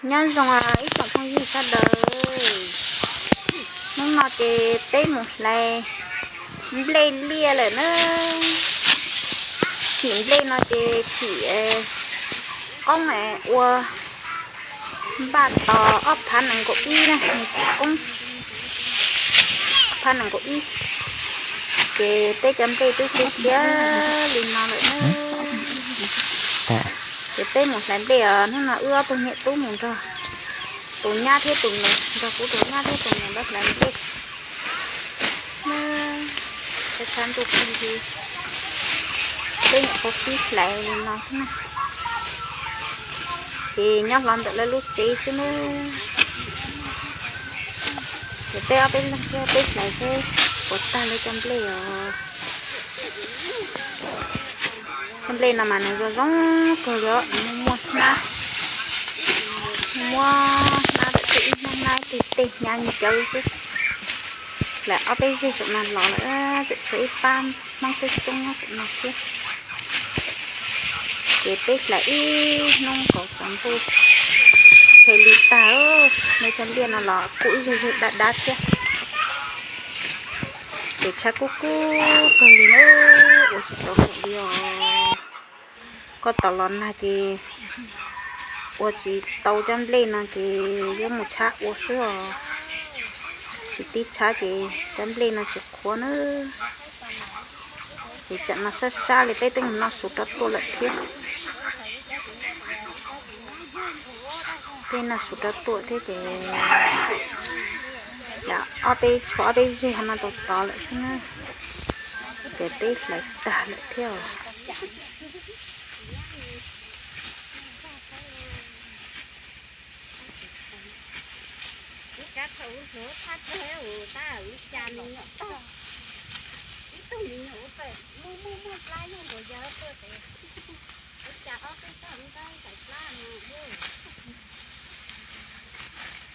Nyob zoo ib tsoom phooj ywg sawv daws, hnub no ces peb mus hlais nplej liaj lawm na. Thim nplej no ces thim qoob ua npaj tos ob phav nees nkaum ib na, nws thim qoob ob phav nees nkaum ib. Ces peb cov nplej twb siav siav li no lawm na. Ces peb mus hlais nplej os, hnub no wb ob tug niam tub mus nrog tus nyab thiab tus nus, nrog kuv tus nyab thiab tus nus lawv hlais nplej. Tshav ntuj kawg li, peb nyuam qhuav pib hlais li no xwb na. Ces nyob hlo ntawm lawv lub tsev xwb na. Ces peb ob peb leeg xwb, peb hlais seb puas tag lawv cov nplej os. Cov nplej no mas nws zoo zoo kawg li, nws muaj hnab, muaj hnab tawm tej ib hnab hnab tej tej hnyav ncawv xwb. Hlais ob peb zeg saum no los lawm, tseem tshuav ib pab Hmoob coob coob nyob saum no thiab. Ces peb hlais ib hnub kaus tsaus ntuj, khe li tag, lawv cov nplej no los kuj ib zeg zeg dab dab thiab. Ces tshav kub kub kawg li na, ua tsis tau hauj li os. Koj tos los nag ces ua tsis tau cov nplej no ces yuav mus tshab ua xwb os. Tsis tib tshab ces cov nplej no tsis qhuav na. Ces tsam no sab sab li peb twb mus noj su rov tuaj lawm thiab. Peb noj su rov tuaj thiab ces ob peb tshuav ob peb zeg no tau tod lawm xwb na. Ces peb hlais tag lawm thiab os. Ib kab thaum ub hluav thaj tsawg ua tab ua cas me nyuam tag, ib tug me nyuam ua tawm muaj muaj muaj plab yeej nkaus yawg tuaj tes, ua cas ob peb tog ntab tawm plab no,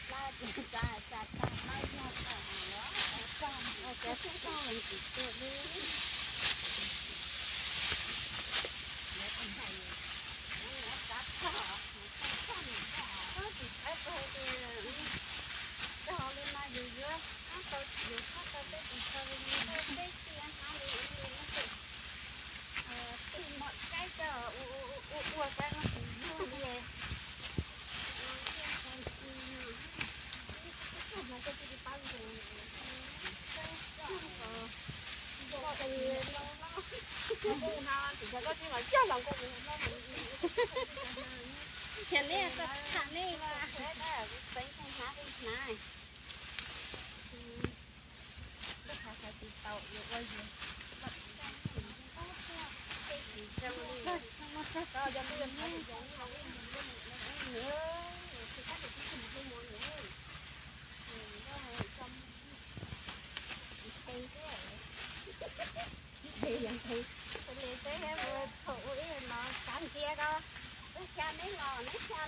plab tsa tsa plab yog tawm los tog, ua cas tsis tog ntsis tuaj li. Ces nej tau tham nej mas. Thaum ub ib los xav ntsia ko, ua cas neb los neb xya